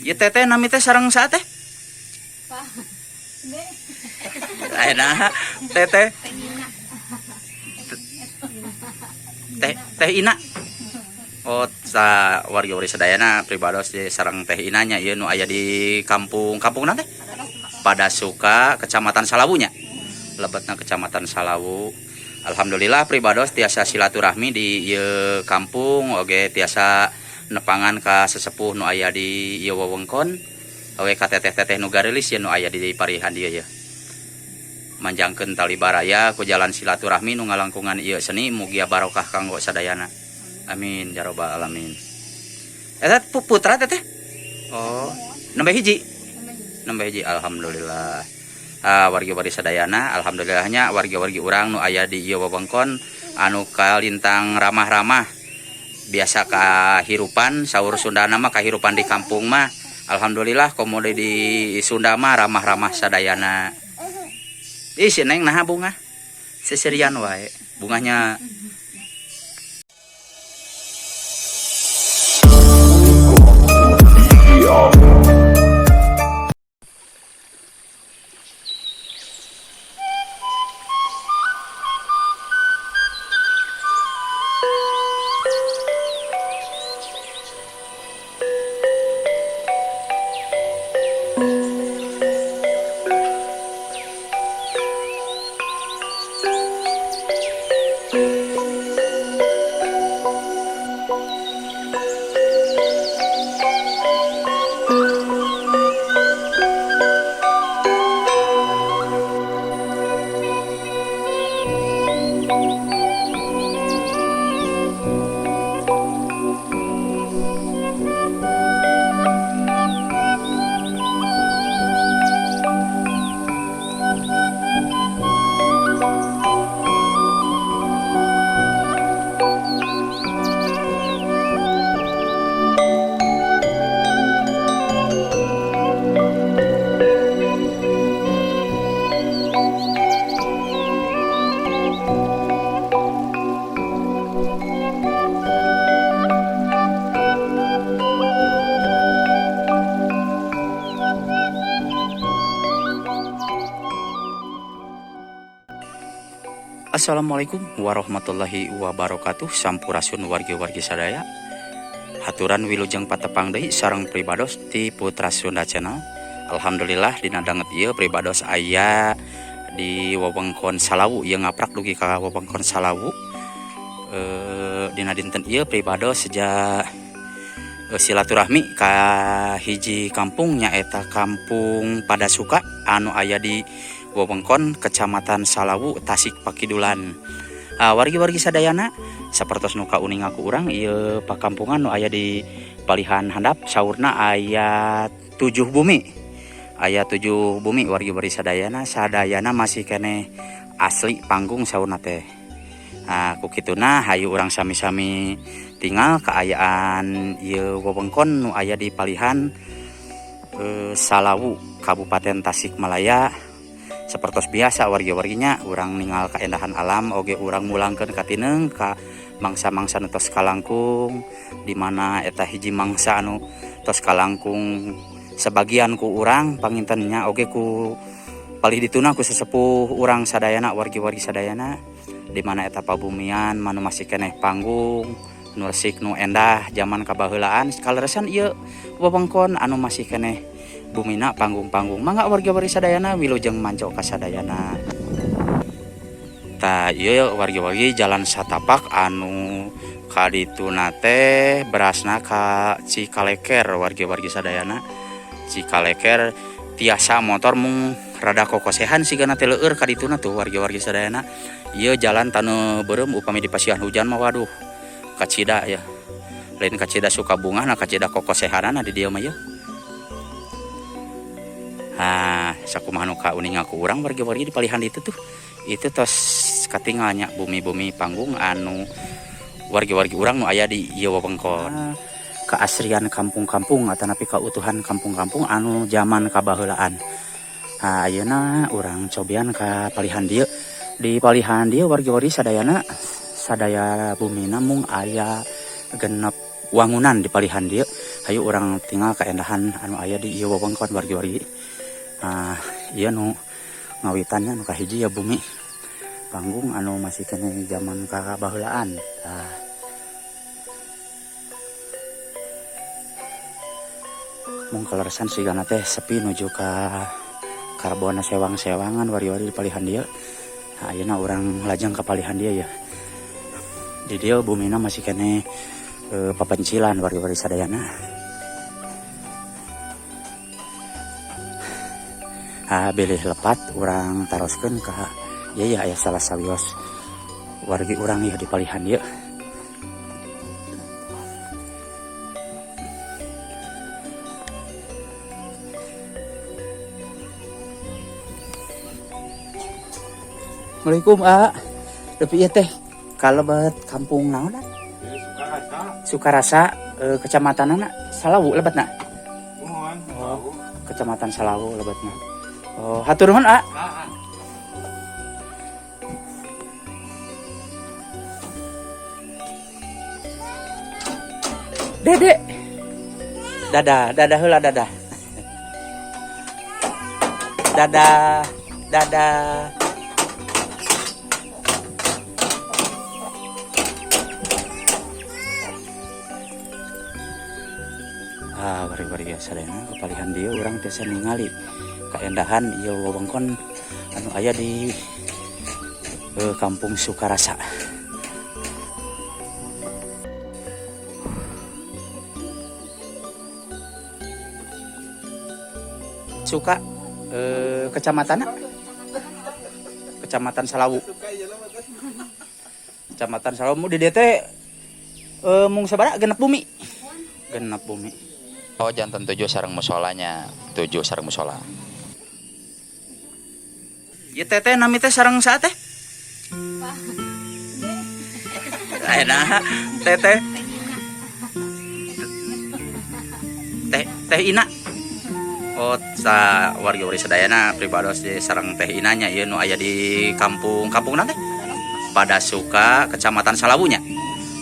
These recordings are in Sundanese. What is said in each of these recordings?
Ieu teteh nami teh sareng saha teh? Aya naha teteh? Teh Teh Ina. Oh, sa wargi-wargi sadayana pribados di sareng Teh Ina nya, ieu nu aya di kampung, kampung teh? Padasuka, Kecamatan Salawu nya. Lebetna Kecamatan Salawu. Alhamdulillah pribados tiasa silaturahmi di ieu kampung, oge tiasa nepangan ka sesepuh nu aya di ieu wewengkon. Oge ka teteh-teteh nu garelis ieu nu aya di parihan dieu ye. Manjangkeun tali baraya ku jalan silaturahmi nu ngalangkungan ieu seni, mugia barokah kanggo sadayana. Amin ya robbal alamin. Eta putra teteh? Oh, nembe hiji. Nembe hiji, alhamdulillah. Ah, wargi-wargi sadayana, alhamdulillahnya wargi-wargi urang nu aya di ieu wewengkon anu kalintang ramah-ramah. Biasa kahirupan saur Sundana mah, kahirupan di kampung mah alhamdulillah komo di Sunda mah ramah-ramah sadayana. Ih, si Neng naha bunga? Seserian wae bunganya. Assalamualaikum warahmatullahi wabarakatuh. Sampurasun wargi-wargi sadaya. Haturan wilujeng patepang deui sareng pribados di Putra Sunda Channel. Alhamdulillah dina danget ieu pribados aya di wewengkon Salawu, ieu ngaprak dugi ka wewengkon Salawu. Dina dinten ieu pribados sejak silaturahmi ka hiji kampung, nyaeta Kampung Padasuka anu aya di wewengkon Kecamatan Salawu, Tasik Pakidulan. Wargi-wargi sadayana, sapertos nu kauninga ku urang, ieu pakampungan nu aya di palihan handap saurna aya 7 bumi. Aya 7 bumi wargi-wargi sadayana, sadayana masih keneh asli panggung saurna teh. Nah, ku kituna hayu urang sami-sami tinggal kaayaan ieu wewengkon nu aya di palihan Salawu, Kabupaten Tasikmalaya. Sepertos biasa wargi-warginya, urang ningal kaendahan alam oge urang mulangkeun katineung ka mangsa-mangsa nu tos kalangkung, di mana eta hiji mangsa anu tos kalangkung sebagian ku urang pangintennya oge ku palih dituna ku sesepuh urang sadayana, wargi-wargi sadayana, di mana eta pabumian manu masih keneh panggung nu resik nu endah zaman kabaheulaan. Kaleresan ieu wewengkon anu masih keneh bumina panggung-panggung. Mangga wargi-wargi sadayana, wilujeng manco ka sadayana. Tah, ieu wargi-wargi jalan satapak anu kadituna teh berasna ka Cikaleker wargi-wargi sadayana. Cikaleker tiasa motor mung rada kokosehan sigana teh leueur kadituna tuh wargi-wargi sadayana. Ieu jalan taneuh beureum, upami di pasihan hujan mah waduh kacida ya. Lain kacida suka bunga, nah kacida kokosehanana di dieu mah yeuh. Nah, sakumaha nu kauninga ku urang wargi-wargi, di palihan itu tuh itu tos katingalnya bumi-bumi panggung anu wargi-wargi urang nu aya di ieu wewengkon. Keasrian kampung-kampung atanapi kautuhan kampung-kampung anu zaman kabaheulaan. Nah, ayeuna urang cobian ka palihan dieu. Di palihan dieu wargi-wargi sadayana, sadaya bumina mung aya 6 Wangunan di palihan dieu. Hayu urang tinggal kaendahan anu aya di ieu wewengkon, wargi-wargi. Ah, ieu nu ngawitannya nu kahiji ya, bumi panggung anu masih keneh zaman kabaheulaan. Tah. Mung kaleresan sigana teh sepi nuju ka karbona sewang-sewangan, wargi-wargi, di palihan dieu. Nah, ayeuna urang lajeng ka palihan dieu ya. Di dieu bumina masih keneh papencilan, wargi-wargi sadayana. Ah, bilih lepat urang taroskeun ka ieu ya, aya salah sawios wargi urang ya di palihan dieu. Assalamualaikum, A. Tapi ieu teh kalebet kampung naon, A? Sukarasa, kecamatan Salawu lebetna. Oh, Kecamatan Salawu lebetna. Oh, hatur nuhun, A. Dede. Dadah, dadah heula, dadah. Dadah, dadah. Ah, wargi-wargi sadayana, kepalihan dieu urang tiasa ningali kaendahan ieu wewengkon anu aya di Kampung Sukarasa. Suka kecamatan Kecamatan Salawu. Kecamatan Salawu di dieu teh mung sabaraha, 6 bumi. 6 bumi. Oh, janten tujuh sareng musolanya, tujuh sareng musola. Ieu teteh nami teh sareng saha teh? Nah, teteh. Teh Teh Ina. Oh, sa wargi-wargi sadayana, pribados di sareng Teh Inanya ieu nu aya di kampung kampung nanti Padasuka, Kecamatan Salawunya.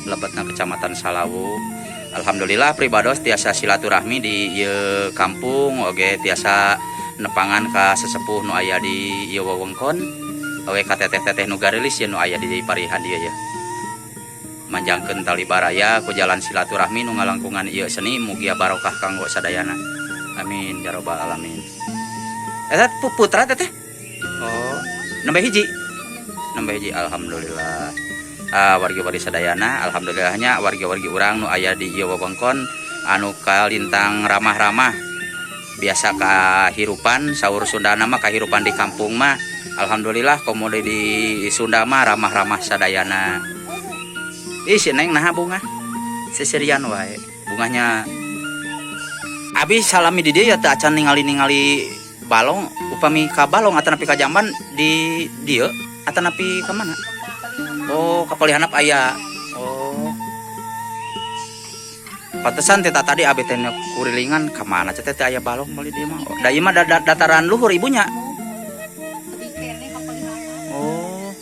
Lebetna Kecamatan Salawu. Alhamdulillah, pribados tiasa silaturahmi di ieu kampung, oge tiasa nepangan ka sesepuh nu aya di ieu wewengkon, oge ka teteh-teteh nu garilis ieu nu aya di parihan dieu ya. Manjangkeun tali baraya ku jalan silaturahmi nu ngalangkungan ieu seni, mugia barokah kanggo sadayana. Amin ya robbal alamin. Eta putra teteh? Oh, nembe hiji. Nembe hiji, alhamdulillah. Ah, wargi-wargi sadayana, alhamdulillahnya wargi-wargi urang nu aya di ieu wewengkon anu kalintang ramah-ramah, biasa kahirupan, saur Sundana mah kahirupan di kampung mah alhamdulillah, komo di Sunda mah ramah-ramah sadayana. Ih, si Neng naha bunga seserian wae bunganya. Abi salami di dieu ya teu acan ningali-ningali balong. Upami ka balong atanapi ka jamban di dieu atanapi ka mana? Oh, ka palih handap aya. Oh, pantesan teh tadi abi teh kurilingan ka mana teh teh aya balong meuli dieu mah. Da ieu mah dataran luhur ibunya. Oh,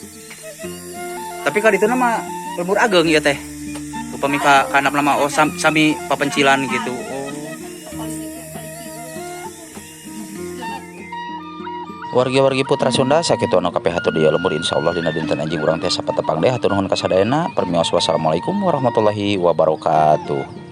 tapi ka ditu mah lembur ageng ieu teh upami ka handap mah. Oh, sami papencilan gitu. Oh. Wargi-wargi putra Sunda, sakitu anu kapihatur di lembur. Insyaallah dina dinten anjing urang teh sapatepang deui. Hatur nuhun kasadayana. Permios, wassalamualaikum warahmatullahi wabarakatuh.